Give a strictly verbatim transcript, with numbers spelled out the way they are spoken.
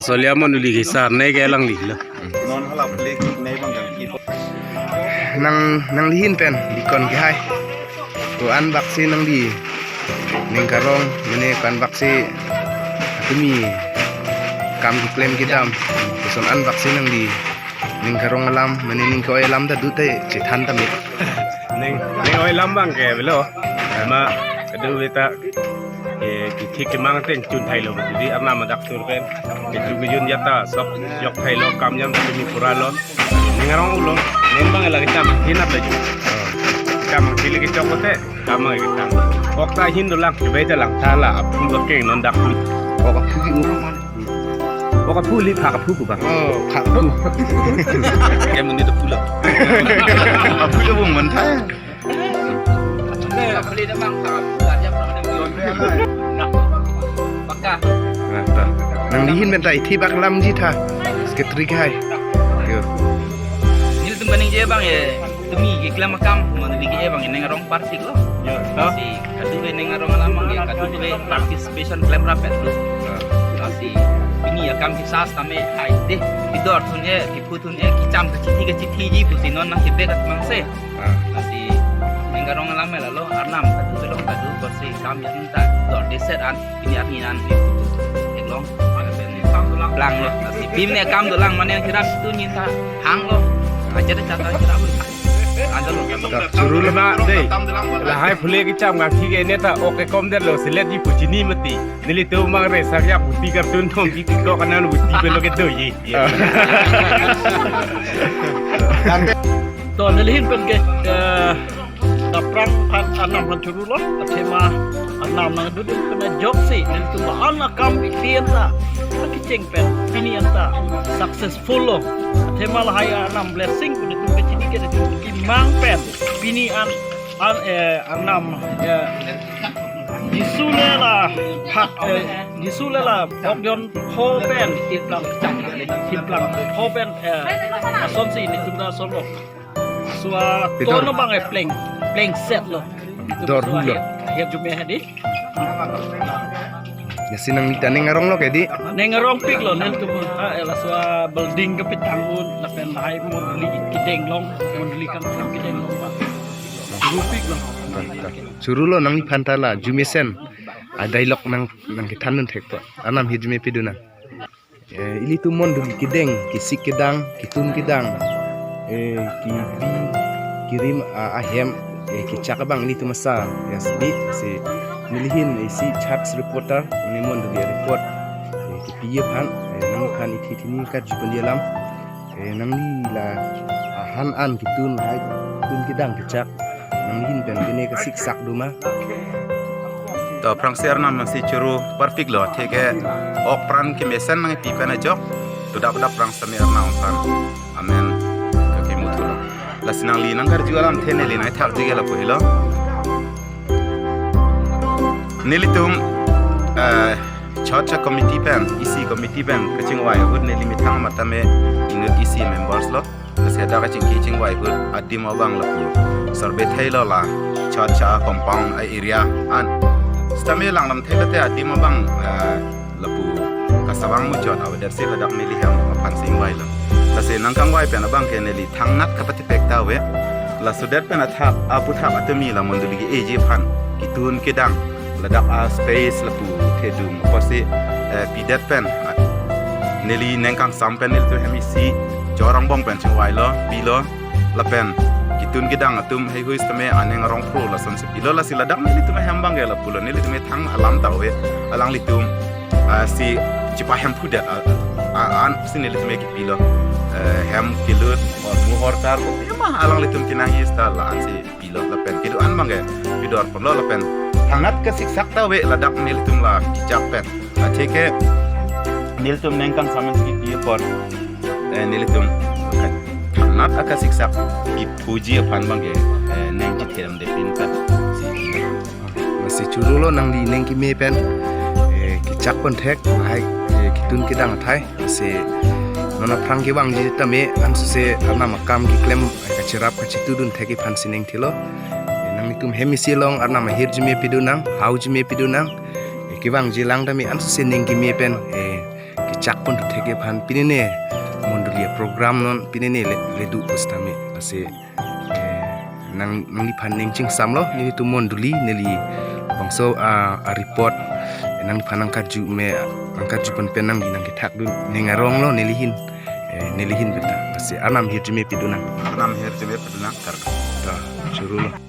Solia mondoli kesar ne ke alanglilo. Non hala plek ne bang jang ki. Nang, nanglihin pen bikon kehai. Ko-an baksi nangli ning karong, mane ko-an baksi tumi kam keklem kedam. Koson an baksi nangli ning karong alam, mane ning ke-oi alam ta dute chethan tame. Ning, ning oi alam bang ke belo. Ma, kadokave ta, eh, kethik kemang ateng chun thailo. Jadi arnam adak sur pen, kejun kejun jata sok yok thailo, kam jam tumi pura lo. Ning arong ulo, ning bang lagi kam hinap lagi. Kam kili kechok kote, kam lagi kam. Ok ta hin dolang, coba aja lang, thala, aphu bakeng non dak. Ok aphu ki u. Ok aphu li phak aphu ku bang. Oh, phak aphu. Kayak muni tu pulo. Aphu tu bung mentah. Baka. Nah, ta. Nanglihin pen ta ithi bak lamji tha. Secretary kehai. Yo. Nelitum kaningje bang ya, tumi keklem akam, mondoli ke-e bang ya, ning arong parpik lo. Yo. Lasi kadokave ning arong alam bang ya, kadokave participation klem rapet lo. Lasi pini akam kisas tame hai dei, kidor thun e, kiphu thun e, kicham kachithi kachithiji pusi non nang kebe kat mangse. Ah. Lasi ning arong alam lalo, arnam kadu belong kadu, kosi kam yang ta dor deset an, ini arni an ni. Eklong. Lang lo, lasi pim ne kam dolang, mane yang hiram tu ni ta hang lo. Ajar ta ta hiram. Anda lo. Ta churu lo ma dei. Lahai phule kecham ngaki ke ne ta ok ekom det lo, selet ji puchini mati. Nelitum mang re sarya buti kartun thom ki kok kanan buti pelo ke doji. To nelihin pen ke, eh, ta aphrang aphan arnam aphan churu lo, athema arnam nangdodun pen ajoksi, nelitum an akam biklien ta, akecheng pen, pini an ta, successful lo. Athema lahai arnam blessing, pu nelitum kachini ke nelitum kemang pen, pini an, an, eh, arnam, eh, Jisu le la phat, eh, Jisu le la pokjon pho pen, kiplang, kiplang pho pen, eh, asonsi nelitum ta ason lo. Sua pidor. Tono bang e pleng, pleng set lo. Dor hu lo. Aher jume hadi. Lasi nangli ta ning arong lo ke dei. Ning arongpik lo nelitum. Ha, eh, la sua building kepitang un, lapen lahai mondoli kedeng long, mondoli kan kedeng long. Rupik lo. Churu lo nangliphan ta la, jumesen. A dialogue nang, nangkethan un thek po. Arnam aher jume pidun nang. Eh, ilitum mondoli kedeng, kesik kedang, ketun kedang, eh, kebi, kerim, ah, ahem, eh, kechak abang ilitum asar, ya, sidi, si, nelihin, eh, si charge reporter, ne mondoli report, eh, kepi aphan, eh, nangphan ithi thini karju pen alam, eh, nangli la, ah, han an ketun, hai, ketun kedang kechak, nanglihin pen pine kasiksak do ma. To aphrangsi arnam nangsi churu parpik lo, atheke ok pran kemesen nangpi pen ajok, to dap dap aphrang sami arnam aphan. Amen. Kake muthu lo. Lasi nangli nangkarju alamthe neli nangthakji ke lapu helo. Nelitum, eh, church committee pen, E C committee pen, kachingvai ahut neli methang matame inut E C members lo. Lasi dak kachingki chingvai ahut adim abang lapu. Survey thailo la church a compound a area an. Sitame langdam thailo te adim abang, eh, lapu kasabang muchot avedet si ladak neli hem aphan si ingvai lo. Lasi nangkangvai pen abang ke neli thangnat kapatipek ta ave. Laso det pen athak aputhak atumi la mondoli ke-eji aphan ketun kedang ladak a space lapu thedung apotsi, eh, pidet pen, ah, neli neng kangsam pen nelitum hem isi chor angbong pen chingvai lo, pilo, lapen ketun kedang atum heihui sitame aning arong phro lasonsi pilo, lasi ladak nelitum hem abang ke lapulo, nelitum thang alam ta ave, alanglitum, ah, si chipahemphudet, ah, ah, ansi nelitum kepilo, eh, hem kelut, or muhor tar, ema alanglitum kenangji sita la ansi pilo lapen kedo-an abang ke pidor ponlo lapen thangnat kasiksak ta ave ladak nelitum la kechak pen. Atheke nelitum neng kangsam si pi apor, eh, nelitum thangnat akasiksak kephuji aphan abang ke, eh, neng chitherem de pin ka si. Lasi churu lo nangli neng keme pen, eh, kechak pon thek, hai, eh, ketun kedang athai. Lasi non aphrang kevangji tame ansose arnam akam keklem, eh, kachirap kachitudun thek aphan si neng thilo. Eh, nanglitum hem isi along arnam aher jume pidun nang, hau jume pidun nang. Eh, kevangji lang tame ansose neng keme pen, eh, kechak thakthak pon thu thek aphan pini ne mondoli aprogram non pini ne le, le do pusitame. Lasi, eh, nang, nangliphan ning chingsamlo, nelitum mondoli, neli bangso, ah, a report, eh, nangliphan nangkarju me, nangkarju pon pen nangli nangkethak dun, ning aronglo nelihin, eh, nelihin beta. Lasi arnam hirjume pidun nang. Arnam hirjume pidun nang, kardom. Ta, churolo.